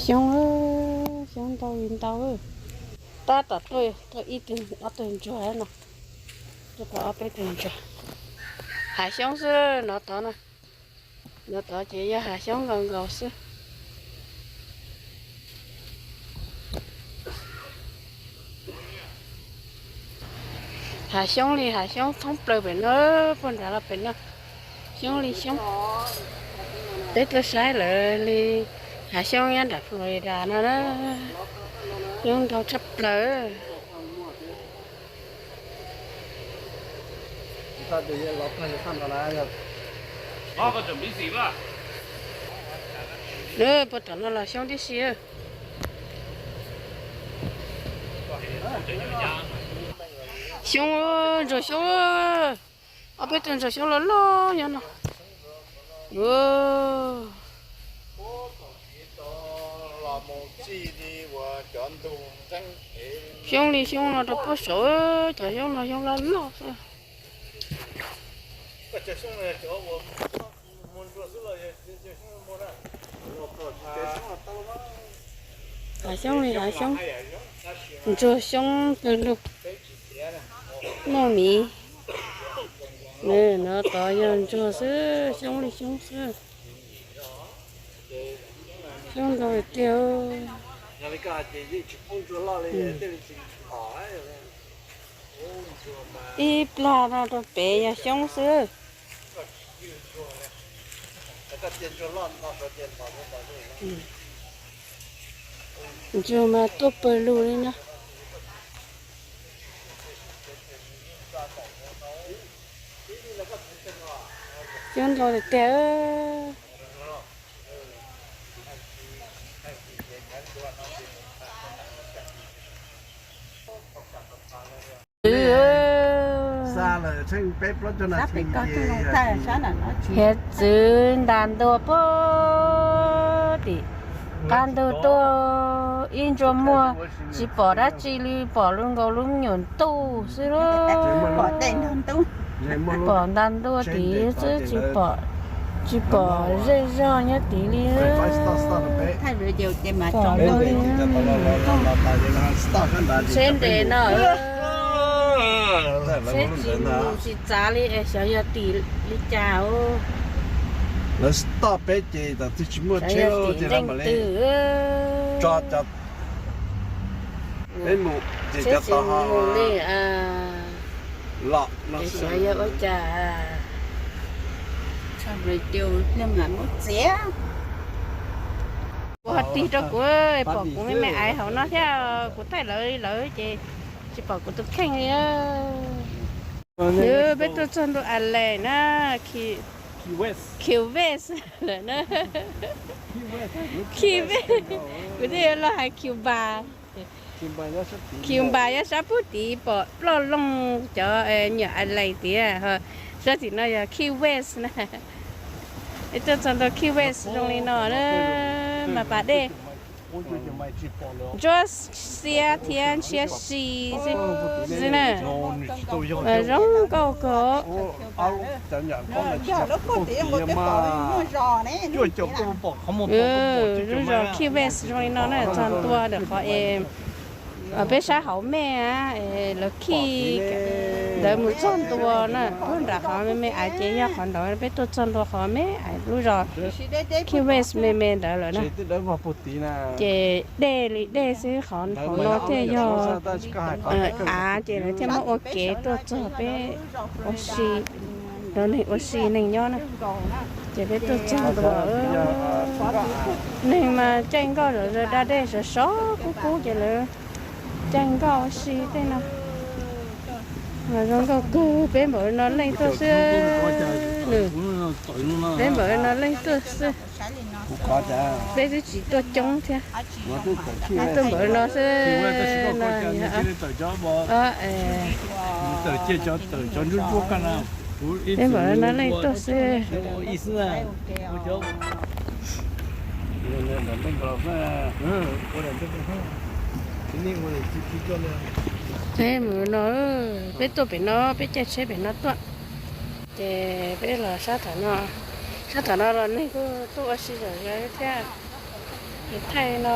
Xyoob, xyoob ntau li ntau. Tab tom tuaj ib tug ob tug ntsuag no, tuaj tau ob peb tug ntsuag. Hav xyoob xwb no tod na, no tod ces yog hav xyoob nkaus nkaus xwb. Hav xyoob li hav xyoob thoob plaws pem no, puag nrad los pem no, xyoob li xyoob. Peb tuaj saib lawv li hav xyoob nyob nram Florida no na, xyoob ntau tshaj plaws. Puag tom no los xyoob tib si. Xyoob, ntsuag xyoob, ob peb tug ntsuag xyoob loj loj nyob no. Xyoob li xyoob no rau puag saud, cov xyoob no xyoob loj loj xwb. Hav xyoob li hav xyoob, ntsuag xyoob pawg lug, muaj miv. No tod yog ntsuag xwb, xyoob li xyoob xwb. Xyoob ntau tiag. Ib plag no rau pem yog xyoob xwb. Ntsuag mas tuaj pawg lug li no. Xyoob ntau tiag tiag. Hiav txwv ntas ntua puag tim qab ntug tuaj, ib ntsuag muag tsis pom dab tsi li, pom lub nkaus lub me nyuam ntuj xwb lauj. Pom ntas ntua tid xwb, tsis pom, tsis pom zej zog nyob tid li. Pom li, seb nres no, seb tsis mus tsis txav li es xyov yog tim li cas. Lawv stop peb ces tam twg tsis muaj tsheb ces lawv mam li tso cov peb mus ces cov tau ho li los no xwb. Xyov yog ua cas. Kuv ho tig rau kuv, pom kuv me me aiv hauv no thiab, kuv thaij lawv li lawv ces tsis pom kuv tus kheej li. Peb tuaj txog ntua L A na, Key West lawm na. Key West, kuv twb yuav los hais Cuba. Cuba nyob sab pug tid pom ploj loog cov nyuam L A tiag. Sab tim no yog Key West na. Peb tuaj txog ntua Key West zoo li no na, mas pas dej ntsuab xiab thiab ntshiab si xwb na. Zoo nkauj kawg. Lub zos Key West zoo li no na, txog ntua ntawm qhov es peb sab hauv me, lawv khi, lawv mus txog ntua na, puag nram qhov me me aiv ces yog qhov ntawd, peb tuaj txog ntua qhov me aiv lub zos Key West me me ntawd lawm na. Ces dej li dej xwb, qhov hauv no thiaj yog av, ces lawv thiaj muab ua kev tuaj txog peb ua si. Lawv neeg ua si neeg nyob na, ces peb tuaj txog ntua, neeg mas caij nkoj zom zaws, da dej sov sov kub kub ces lawv caij nkoj ua si tej no. Mas zoo nkauj kawg, peb npaum no leej tuaj xwb. Peb npaum no leej tuaj xwb. Peb twb tsis tuaj coob thiab, tuaj npaum no xwb no. Peb npaum no leej tuaj xwb. Peb mus no, peb tuaj pem no, peb caij tsheb pem no tuaj. Ces peb los sab tom no, Sab tom no los neeg kuj tuaj ua si zom zaws thiab. Kuv thaij no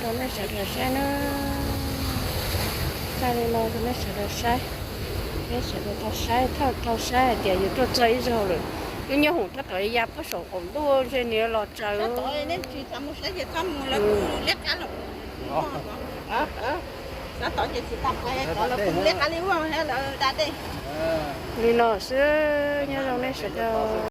rau nej sawv daws saib na. Thaij li no rau nej sawv daws saib. Nej sawv daws tau saib, tau saib hais tias yus tuaj txog ib zaug lawm, lub nyob hoom tab tom ya puag saum qaum ntuj ntshe nws los tsaws. Li no xwb, nyob zoo nej sawv daws.